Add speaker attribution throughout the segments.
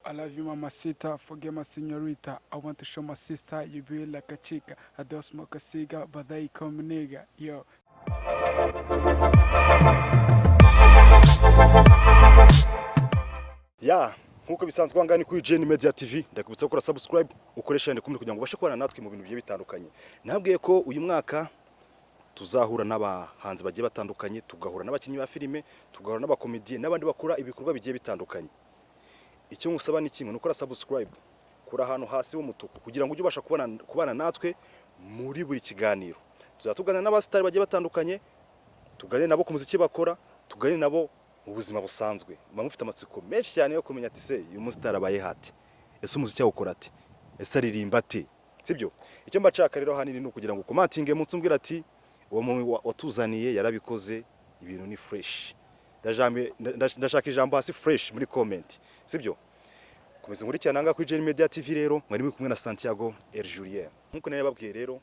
Speaker 1: I love you, mamacita. Forget my señorita. I want to show my sister you be like a chica. I don't smoke a cigar, but they call me nigga. Yo.
Speaker 2: Ya, nkuko bisanzwe ahangaha ni kuri Gen Media TV. Ndakubutsa gukora subscribe, ukoresha and comment kugira ngo ubashe kubana natwe mu bintu bigiye bitandukanye. Nabwiye ko uyu mwaka tuzahura n'abahanzi bagiye batandukanye, tugahura n'abakinnyi ba filime, tugahura n'abakomediye n'abandi bakora ibikorwa bigiye bitandukanye. Icyo ngusaba ni kimwe, ni ukora subscribe kuri ahantu hasi w'umutuku kugira ngo ujye ubasha kubana natwe muri buri kiganiro. Tuzaba tuganira n'abasitari bagiye batandukanye, tuganire nabo ku muziki bakora, tuganire nabo mu buzima busanzwe. Muba mufite amatsiko menshi cyane yo kumenya ati: "Se uyu musitari abaye hate? Ese umuziki awukora ate? Ese aririmba ate?" Sibyo? Icyo mba nshaka rero ahanini ni ukugira ngo commentinge munsi umbwira ati: "Uwo muntu watuzaniye yarabikoze, ibintu ni fresh." Ndashaka ijambo hasi fresh muri comment, sibyo? Komeza nkurikirana ngaha kuri Gen Media TV. Rero mwari muri kumwe na Santiago El Julien. Nkuko nari nababwiye rero,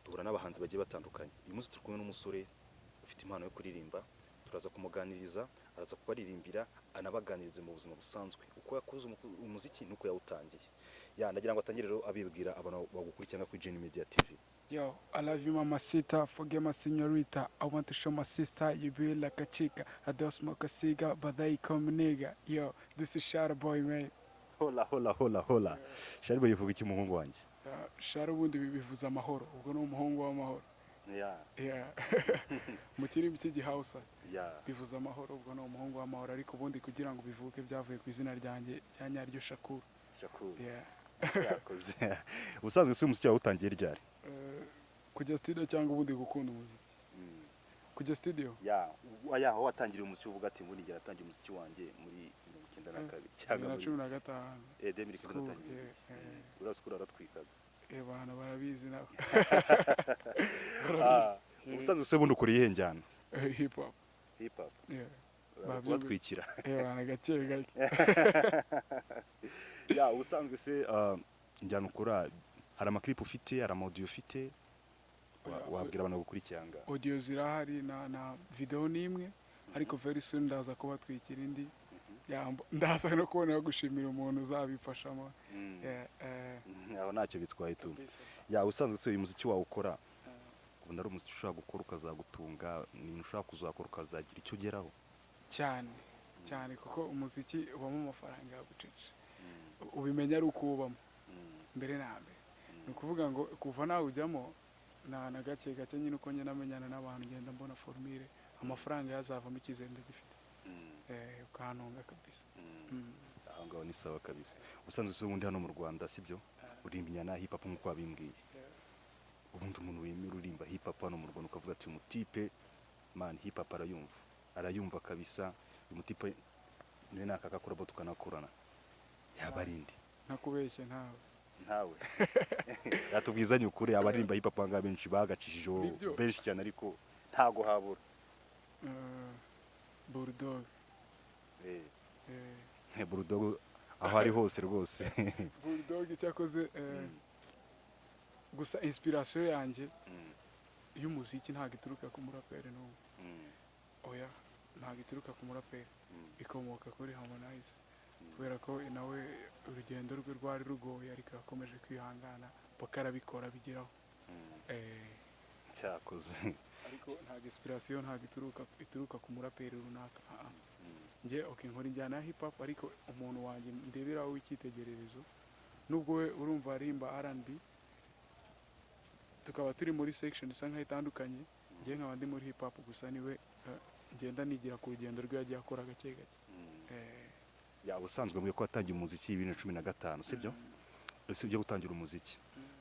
Speaker 2: duhura n'abahanzi bagiye batandukanye. Uyu munsi turi kumwe n'umusore ufite impano yo kuririmba. Turaza kumuganiriza, araza kubaririmbira, anabaganiriza mu buzima busanzwe uko yakoze umuziki n'uko yawutangiye. Ya, ndagira ngo atangire rero abibwira abantu bagukurikirana kuri Gen Media TV.
Speaker 1: Yo, I love you, mamacita. Forget my señorita. I want to show my sister you be like a chica. I don't smoke a cigar, but they call me nigga. Yo, this is Shadow Boy, man.
Speaker 2: Hola, hola, hola, hola! Sharibo yivuga iki, umuhungu wanjye?
Speaker 1: Shara ubundi bivuze amahoro. Ubwo ni umuhungu w'amahoro. Yeah. Mu kirimi cy'Igihausa bivuze amahoro, ubwo ni umuhungu w'amahoro. Ariko ubundi kugira ngo bivuke byavuye ku izina ryanjye rya nyaryo, Shakuru.
Speaker 2: Shakuru.
Speaker 1: Yeah.
Speaker 2: Yakoze. Ubusanzwe si umuziki wawe utangiye ryari?
Speaker 1: Kujya studio cyangwa ubundi gukunda umuziki? Kujya studio.
Speaker 2: Ya, aho watangiriye umuziki uvuga ati: "Ngo nigera natangiye umuziki wanjye muri 92 cyangwa
Speaker 1: bibiri na
Speaker 2: muri
Speaker 1: 15."
Speaker 2: 2000
Speaker 1: School,
Speaker 2: natangiye
Speaker 1: yeah,
Speaker 2: umuziki.
Speaker 1: yeah.
Speaker 2: Uriya school aratwikaga.
Speaker 1: Abantu barabizi nabo.
Speaker 2: Ah, ubusanzwe se bundi ukora iyihe njyana?
Speaker 1: Hip hop.
Speaker 2: Hip hop.
Speaker 1: Yeah. Babyumva.
Speaker 2: Batwikira.
Speaker 1: Bana, gake gake.
Speaker 2: Ya, ubusanzwe se njyana ukora, hari amaklipu ufite, hari ama audio ufite? Wabwira abantu bagukurikirana?
Speaker 1: Audio zirahari na video n'imwe, ariko very soon ndaza kubatwikira indi. Ya, ndaza no kubona yo gushimira umuntu uzabifashamo. Yeah,
Speaker 2: Aho ntacyo bitwaye tu.
Speaker 1: Kabisa.
Speaker 2: Ya, ubusanzwe se uyu muziki wawe ukora, ubona ari umuziki ushobora gukora ukazagutunga? Ni ibintu ushobora kuzakora ukazagira icyo ugeraho?
Speaker 1: Cyane cyane, kuko umuziki ubamo amafaranga ya bucece. Ubimenya ari uko uwubamo mbere na mbere. Ni ukuvuga ngo kuva nawe ujyamo na gake gake nyine, uko ngenda amenyana n'abantu, ngenda mbona formule amafaranga yazavamo. Icyizere ndagifite, ukantunga kabisa.
Speaker 2: Aho ngaho ni sawa kabisa. Ubusanzwe se ubundi hano mu Rwanda, sibyo, uririmba injyana ya hip hop nk'uko wabimbwiye, ubundi umuntu wemera uririmba hip hop hano mu Rwanda ukavuga ati: "Umutipe man, hip hop arayumva, arayumva kabisa, uyu mutipe niwe nakakakora tukanakorana," yaba ari inde?
Speaker 1: Ntakubeshye, ntawe.
Speaker 2: Ntawe? Yatubwizanye ukuri. Abaririmba hip hop aha ngaha benshi bagacishijeho.
Speaker 1: Nibyo.
Speaker 2: Benshi cyane, ariko ntago habura.
Speaker 1: Bulldog.
Speaker 2: Bulldog aho ari hose rwose.
Speaker 1: Bulldog icyakoze, gusa inspiration yanjye y'umuziki ntabwo ituruka ku muraperi n'umwe. Oya, ntabwo ituruka ku muraperi. Ikomoka kuri Harmonize, kubera ko nawe urugendo rwe rwari rugoye, ariko yakomeje kwihangana paka arabikora, bigeraho.
Speaker 2: Cyakoze.
Speaker 1: Ariko ntabwo inspiration ntabwo ituruka ku muraperi runaka. Ah, ah. Njye okay, nkora injyana ya hip hop, ariko umuntu wanjye ndeberaho w'icyitegererezo, nubwo we urumva arimba R&B, tukaba turi muri section isa nkaho itandukanye, njye nkaba ndi muri hip hop, gusa niwe ngenda nigira ku rugendo rwe yagiye akora gake gake.
Speaker 2: Ya, ubusanzwe mbwiye ko watangiye umuziki 2015, sibyo? Ese ujya gutangira umuziki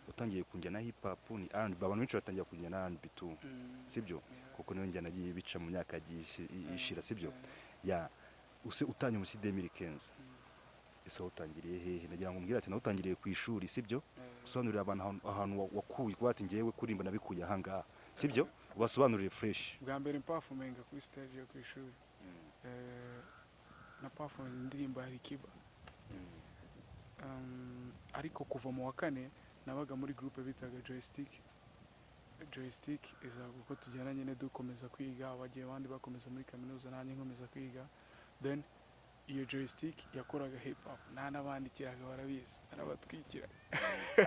Speaker 2: utangiye ku njyana ya hip hop, ni R&B? Abantu benshi batangira ku njyana ya R&B tu, sibyo?
Speaker 1: Yeah.
Speaker 2: Kuko niyo njyana yagiye bica mu myaka yagiye ishira, sibyo? Ya, use utangiye umuziki 2015, ese wawutangiriye hehe? Nagira ngo umbwire ati: "Nawutangiriye ku ishuri," sibyo? Usobanurira abantu ahantu wakuye, kuba ati: "Ngewe kuririmba nabikuye ahangaha," sibyo? Ubasobanurire fresh.
Speaker 1: Bwa mbere mpafomenga kuri stage yo ku ishuri, na performing indirimbo ya Alikiba. Ariko kuva mu wa kane nabaga muri groupe bitaga Joystick. Joystick iza uko tugenda nyine dukomeza kwiga, bagiye abandi bakomeza muri kaminuza, nanjye nkomeza kwiga, then Iyo joystick yakoraga hip hop, nta n'abandikiraga, barabizi, narabatwikiraga.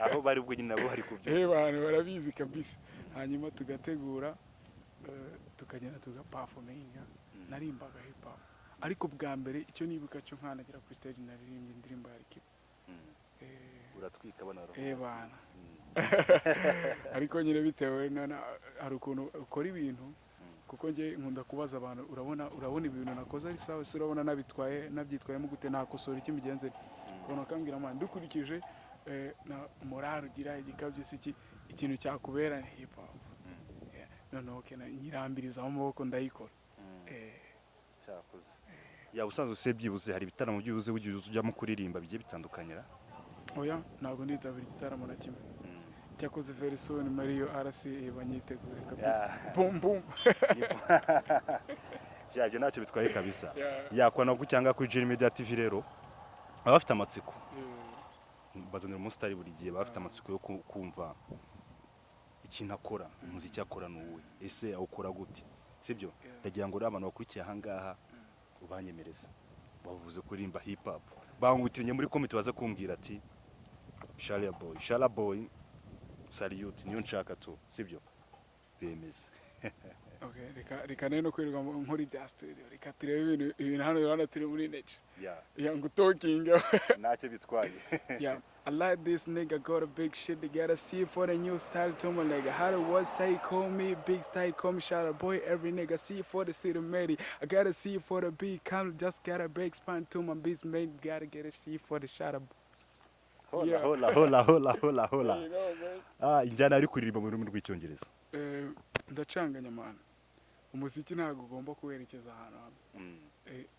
Speaker 2: Aho bari ubwo nyine nabo bari kubyumva.
Speaker 1: Eh, bantu barabizi kabisa. Hanyuma tugategura, tukagenda tugaperforminga. Narimbaga hip hop, ariko bwa mbere icyo nibuka cyo nkanagera kuri stage naririmbye indirimbo ya Alikiba.
Speaker 2: Uratwika abana baravuga.
Speaker 1: Eh bana, ariko nyine bitewe hari ukuntu ukora ibintu, kuko njye nkunda kubaza abantu: urabona ibintu nakoze ari sawa se? Urabona nabitwaye, nabyitwayemo gute? Nakosora iki? Migenze?" Ukabona akambwira: "Man, dukurikije na morale ugira, igikabyo si iki, ikintu cyakubera ni hip hop." Yeah. Noneho okay, nyirambirizaho amaboko ndayikora.
Speaker 2: Cyakoze yaba usanzwe se byibuze hari ibitaramo byibuze ujya ujyamo kuririmba bigiye bitandukanye ra?
Speaker 1: Oya, ntabwo nditabira igitaramo na kimwe. Cyakoze very soon muri iyo RCA banyitegure kabisa. Boom boom.
Speaker 2: Yabyo ntacyo bitwaye kabisa.
Speaker 1: Yeah.
Speaker 2: Yakwana ku cyangwa kuri Jerry Media TV rero baba bafite amatsiko, bazanira umusitari buri gihe, baba bafite amatsiko yo kumva ikintu akora, umuziki akora ni uwe, ese awukora gute, sibyo?
Speaker 1: Yeah.
Speaker 2: Ndagira ngo rero abantu bakurikiye aha ngaha ubanyemereze, bavuze kuririmba hip hop, bangutiriye muri comment baze kumbwira ati: "Sharia boy, Sharia boy, salute, niyo nshaka tu," sibyo? Bemeze.
Speaker 1: Okay, reka rero no kwirirwa nkora ibya studio, reka turebe ibintu hano. Hano turi muri nature. Yeah, ngo talking.
Speaker 2: Ntacyo bitwaye.
Speaker 1: Yeah, I like this nigga, got a big shit they gotta see for the new style to my nigga. How the what style call me big style, call me shout out boy, every nigga see for the city made. I gotta see for the big come, just gotta big span to my beast made, gotta get a see for the shout out.
Speaker 2: Hola.
Speaker 1: Yeah.
Speaker 2: Hola hola hola hola hola.
Speaker 1: You know, man.
Speaker 2: Ah, injyana ari kuririmba mu rurimi rw'Icyongereza.
Speaker 1: Ndacanganya man. Umuziki ntabwo ugomba kuwerekeza ahantu hamwe.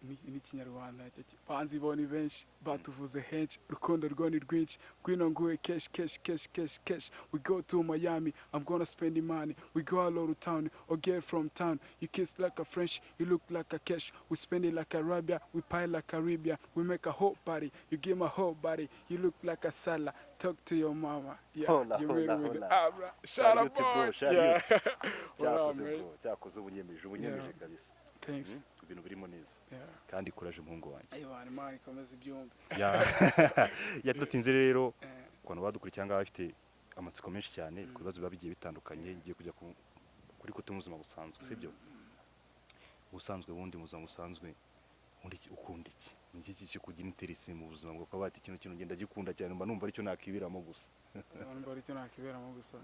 Speaker 1: N'ikinyarwanda banzi bo ni benshi, batuvuze henshi, urukundo rwo ni rwinshi, ngwino nguhe cash cash cash cash cash. We go to Miami, I'm gonna spend the money. We go all over town or get from town. You kiss like a French, you look like a cash. We spend it like Arabia, we pie like Caribbean. We make a whole party, you give my whole body. You look like a Salah, talk to your mama. Yeah,
Speaker 2: Hola,
Speaker 1: you
Speaker 2: hola,
Speaker 1: made with
Speaker 2: hola.
Speaker 1: the Abra. Shut up,
Speaker 2: Salute, bro,
Speaker 1: boy.
Speaker 2: salute.
Speaker 1: Yeah. What up,
Speaker 2: Cyakoze
Speaker 1: man?
Speaker 2: bro, cyakoze, ubunyemeje, ubunyemeje kabisa.
Speaker 1: Thanks.
Speaker 2: Ibintu birimo neza.
Speaker 1: Yeah.
Speaker 2: Kandi kuraje umuhungu wanjye.
Speaker 1: Ayo bana, Imana ikomeze ibyumve.
Speaker 2: Yatutinze rero. Ku bantu badukurikiye ngaha bafite amatsiko menshi cyane ku bibazo biba bigiye bitandukanye, ngiye kujya kuri kote mu buzima busanzwe, sibyo? Ubusanzwe bundi mu buzima busanzwe ubundi ukunda iki? Ni iki kikugira interest mu buzima bwawe, ukaba wati kino kintu ngenda gikunda cyane, mba numva aricyo nakibiramo gusa?
Speaker 1: Abantu bari icyo nakiberamo gusa.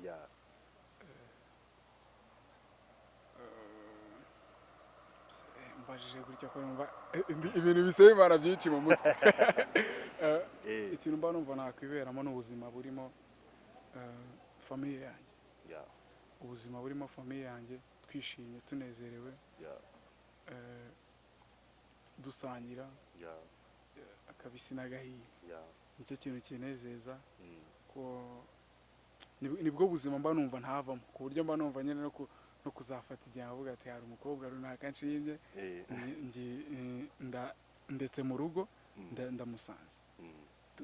Speaker 1: Mbajije gutya ko numva ibintu bisaba Imana byinshi mu mutwe. Ikintu mba numva nakwiberamo ni ubuzima burimo famille yanjye. Ubuzima burimo famille yanjye, twishimye, tunezerewe, dusangira akabisi n'agahiye. Nicyo kintu kinezeza, ko nibwo buzima mba numva ntavamo, ku buryo mba numva nyine no kuzafata igihe nkavuga ati hari umukobwa runaka nshimye, ndetse mu rugo ndamusanze,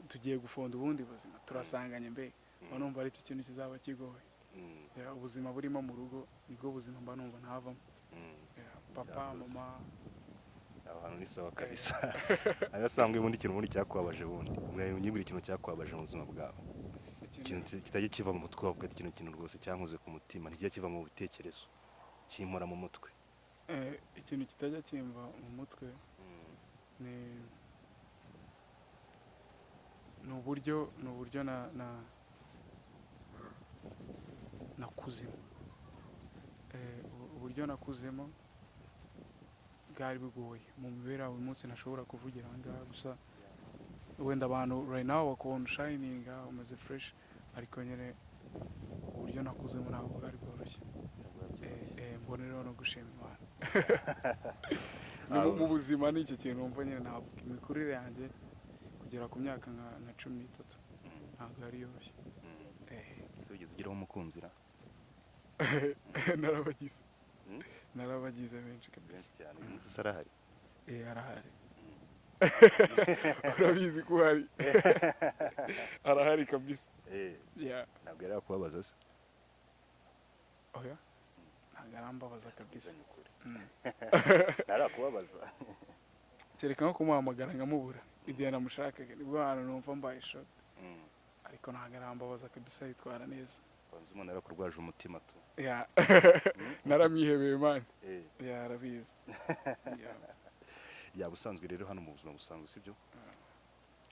Speaker 1: tugiye gufonda ubundi buzima, turasanganye, mbega mba numva aricyo kintu kizaba kigoye. Yeah, ubuzima burimo mu rugo nibwo buzima mba numva ntavamo. Yeah, papa,
Speaker 2: Cyakoze.
Speaker 1: mama.
Speaker 2: Aho hantu ni sawa kabisa. Agasanzwe ubundi ikintu ubundi cyakubabaje, ubundi unyibwira ikintu cyakubabaje mu buzima bwawe, ikintu kitajya kiva mu mutwe wawe, ati kino kintu rwose cyankoze ku mutima, ntikijya kiva mu bitekerezo, kimpora mu mutwe.
Speaker 1: Ikintu kitajya kimva mu mutwe ni uburyo na nakuzemo. Uburyo nakuzemo bwari bugoye mu mibereho ya buri munsi, ntashobora kuvugira aha ngaha. Gusa wenda abantu right now bakubona ushininga, umeze fresh, ariko nyine uburyo nakuzemo ntabwo bwari bworoshye. Mboneraho no gushima Imana. Ni mu buzima ni iki kintu numva nyine ntabwo imikurire yanjye kugera ku myaka nka 13 ntabwo yari yoroshye.
Speaker 2: Wigeze ugiraho umukunzi ra?
Speaker 1: Narabagize.
Speaker 2: Mm?
Speaker 1: Narabagize benshi kabisa.
Speaker 2: Benshi cyane. Uyu munsi se arahari?
Speaker 1: Eh, arahari, urabizi ko uhari, arahari kabisa. Yeah.
Speaker 2: Ntabwo yari yakubabaza se?
Speaker 1: Oya, ntabwo arambabaza kabisa.
Speaker 2: Ntarakubabaza.
Speaker 1: Kereka nko kumuhamagara nkamubura igihe namushakaga, nibwo hantu numva mbaye shocked. Ariko ntabwo arambabaza kabisa, yitwara neza.
Speaker 2: Banza umuntu yarakurwaje umutima tu.
Speaker 1: Yeah, naramwihebeye, man. Yeah, arabizi. Yeah.
Speaker 2: Yaba usanzwe rero hano mu buzima busanzwe, sibyo,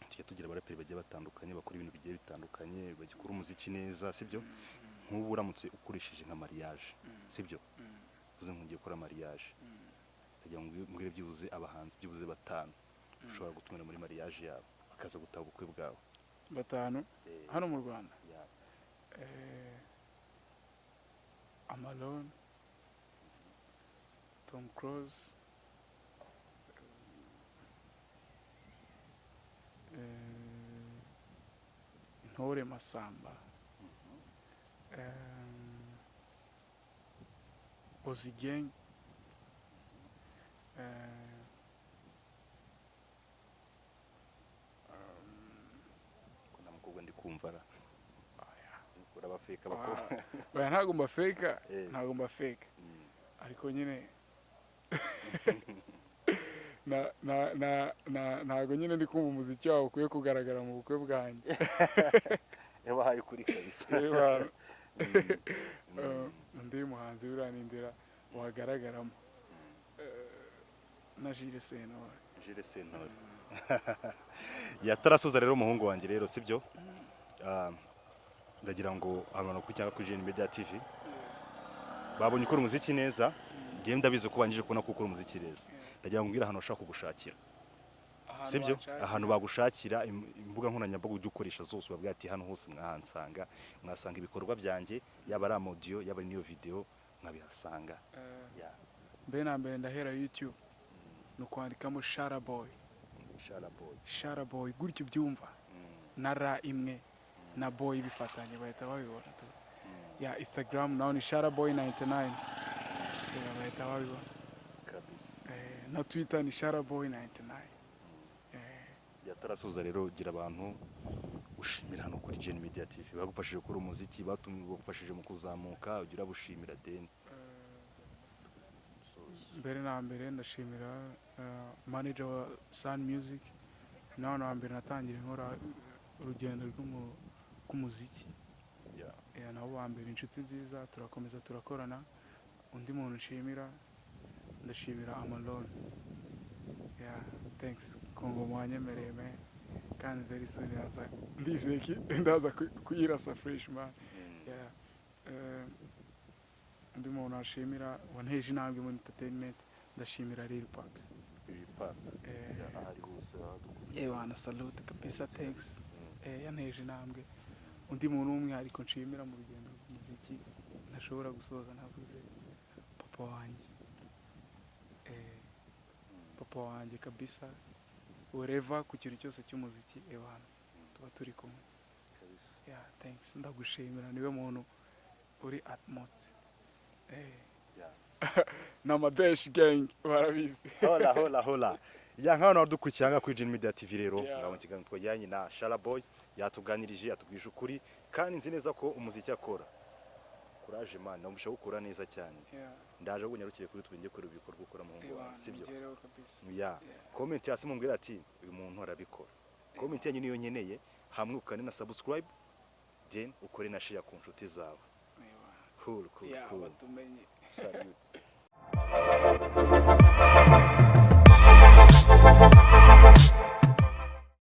Speaker 2: tujya tugira abaraperi bagiye batandukanye bakora ibintu bigiye bitandukanye, bagikora umuziki neza, sibyo? Nk'ubu uramutse ukoresheje nka mariage, sibyo, uvuze ngo ngiye gukora mariage, ndagira ngo mbwire byibuze abahanzi byibuze batanu ushobora gutumira muri mariage yawe bakaza gutaha ubukwe bwawe.
Speaker 1: Batanu hano mu Rwanda?
Speaker 2: Yeah.
Speaker 1: Amalon, Tom Close, Intore Masamba, Ozi Gang,
Speaker 2: Ko nta mukobwa ndi kumva ra, urabafeka abakobwa?
Speaker 1: Oya, ntabwo mbafeka. Ntabwo mbafeka. Ariko nyine na na na na ntabwo nyine ndi kumva umuziki wawe ukwiye kugaragara mu bukwe bwanjye.
Speaker 2: Yabahaye ukuri kabisa.
Speaker 1: Reba, undi muhanzi biranindira wagaragaramo, na Jules Sentore.
Speaker 2: Jules Sentore yatarasoza rero, umuhungu wanjye rero, sibyo? Ah, ndagira ngo abantu kuri cyangwa kuri Gen Media TV babonye ukora umuziki neza. Njyewe ndabizi ko bangije kubona ko ukora umuziki neza. Ndagira ngo umbwire ahantu bashaka kugushakira.
Speaker 1: Ahantu
Speaker 2: Sibyo?
Speaker 1: banshakira.
Speaker 2: Ahantu bagushakira, imbuga nkoranyambaga ujya ukoresha zose, ubabwira ati hano hose mwahansanga, mwasanga ibikorwa byanjye, yaba ari audio, yaba ari n'iyo video, mwabihasanga. Yeah.
Speaker 1: Mbere na mbere ndahera YouTube, ni ukwandikamo Shara Boy.
Speaker 2: Shara Boy.
Speaker 1: Shara Boy gutyo ubyumva, na ra imwe na boy bifatanye, bahita babibona tu. Ya Instagram naho ni Shara Boy 99. Yeah, bahita babibona.
Speaker 2: Kabisa.
Speaker 1: Na Twitter ni Shara Boy 99.
Speaker 2: Yatarasoza rero, gira abantu ushimira hano kuri Gen Media TV bagufashije gukora umuziki, batumye bagufashije mu kuzamuka, ugira abushimira deni.
Speaker 1: Mbere na mbere ndashimira manager wa Sun Music, ni hano hambere natangiye nkora urugendo rw'umuziki. Nabo ba mbere, inshuti nziza, turakomeza turakorana. Undi muntu nshimira, ndashimira Amalon. Yeah, thanks Kongo mwanyemereye, man. Kandi very soon ndaza, ndizeye ko ndaza kuyirasa fresh, man. Yeah. Undi muntu nashimira wanteje intambwe muri entertainment, ndashimira Lil Park.
Speaker 2: Lil Park. Ahari hose ahadukuriye.
Speaker 1: Ewana, salute kabisa, thanks. Yanteje intambwe. Undi muntu w'umwihariko nshimira mu rugendo rw'umuziki ntashobora gusoza navuze, papa wanjye. Papa wanjye kabisa, wherever ku kintu cyose cy'umuziki, ewana, tuba turi kumwe.
Speaker 2: Kabisa.
Speaker 1: Yeah, thanks, ndagushimira, niwe muntu uri utmost. N'amadesh gang barabizi.
Speaker 2: Hola hola hola ya, nk'abantu badukurikiye aha kuri Gen Media TV rero, ngabo ikiganiro twajyanye na Shara Boy, yatuganirije, yatubwije ukuri, kandi nzi neza ko umuziki akora, courage man, namusha gukora neza cyane. Ndaje ahubwo nyarukire kuri twinge kureba ibikorwa ukora, muhungu
Speaker 1: Ewana,
Speaker 2: wanjye, sibyo?
Speaker 1: mugereho kabisa.
Speaker 2: Ya, comment hasi mumbwira ati uyu muntu arabikora. Comment yanyu niyo nkeneye, hamwe ukane na subscribe, then ukore na share ku nshuti zawe.
Speaker 1: Ewana.
Speaker 2: Cool, cool.
Speaker 1: Yeah,
Speaker 2: Cool.
Speaker 1: batumenye.
Speaker 2: Salute.